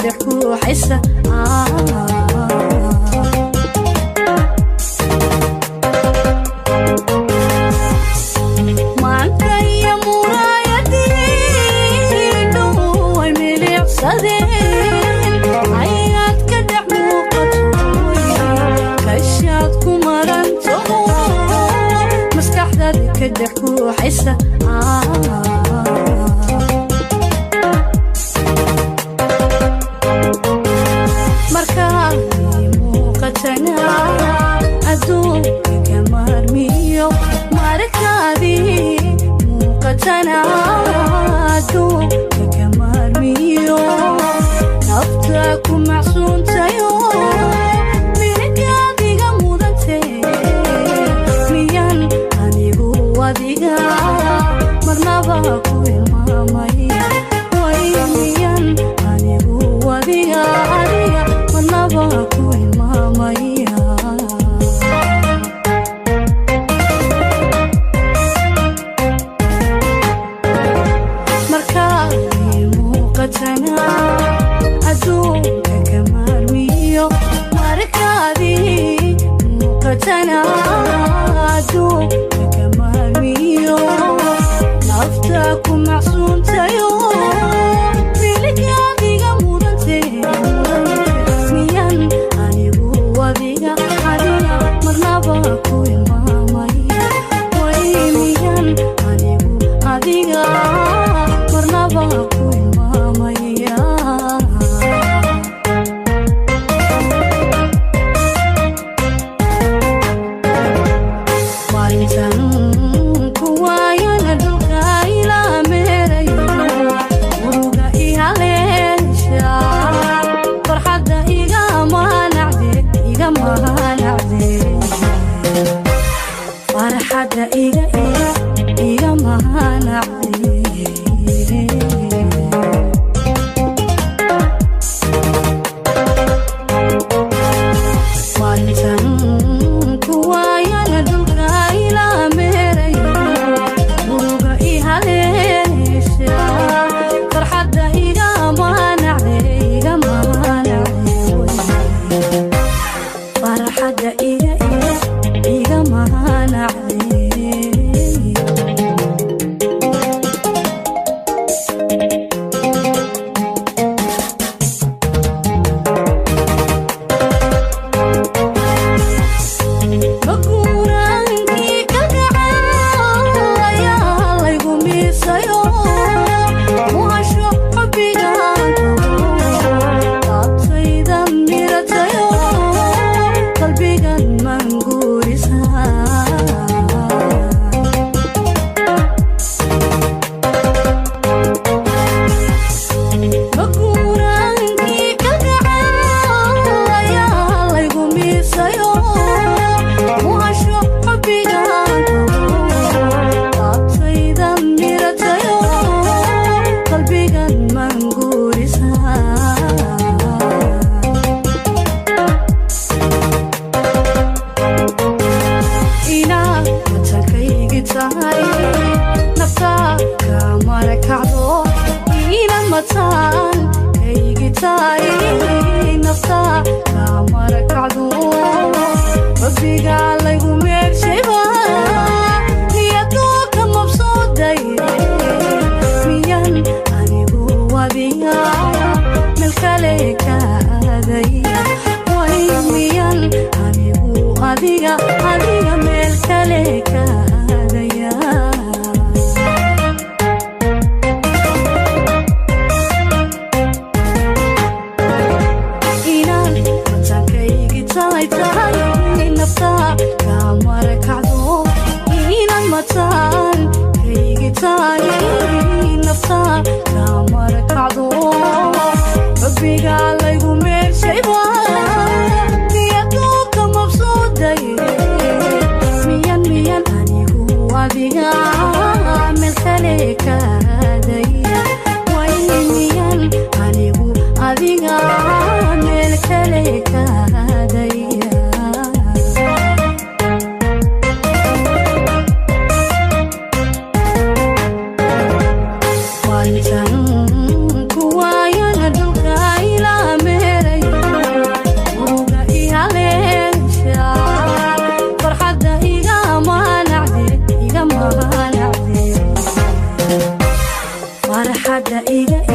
dhex kuuxaysa. Maankaya muraayadii dhow ay milicsadeen, ayaad ka dhex muuqato, kashaad ku maranto, maskaxdaada ka dhex kuuxaysa. Markaad muuqatana adduunka ka maarmiyo, markaadii muuqatana adduunka ka maarmiyo, nafta ku macsuuntayo, miligaadiga mudante, miyan anigu adiga marnaba ku ilmaamay? Way miyan anigu adiga adiga marnaba ku ilmaamaya? Markaad muuqatana adduunka ka maarmiyo, markaadii muuqatana adduunka ka maarmiyo, nafta ku macsuuntayo, miligaadiga mudante, miyan anigu adiga adiga marnaba ku ilmaamay? Way miyan anigu adiga marnaba ku ilmaamaya? Maalintan kuwaayana dhulka ila meerayo, muruga i haleesha, farxadda iga manacde, iga manacde, farxadda iga iga iga manacde. Maalintan kuwaayana dhulka ila meerayo, muruga i haleesha, farxadda iga manacde, iga manacde, farxadda iga iga iga manacde. Maguuraankii kalgacal ayaa laygu miisayo, muhasho xubbigaan laabtayda miratayo, qalbigan manguurisa. Maguuraankii kalgacal ayaa laygu miisayo, muhasho xubbigaan laabtayda miratayo, qalbigan manguurisa. Inaad matankaygi tahay, naftaa kamara kacdo, inaad matankaygi tahay, naftaa kamara kacdo, rabbiga laygu meershayba niyadoo ka mabsooday, miyan anigu adiga meel kale ka aaday? Way miyan anigu adiga adiga meel kale ka aadaya? Inaan matankaygi tahay tahay, naftaa kamara kacdo, inaan matankaygi tahay, naftaa kamara kacdo, rabbiga laygu meershayba niyadoo ka mabsooday, miyan miyan anigu adiga meel kale ka aaday? Way miyan anigu adiga meel kale ka aadaya? Iga.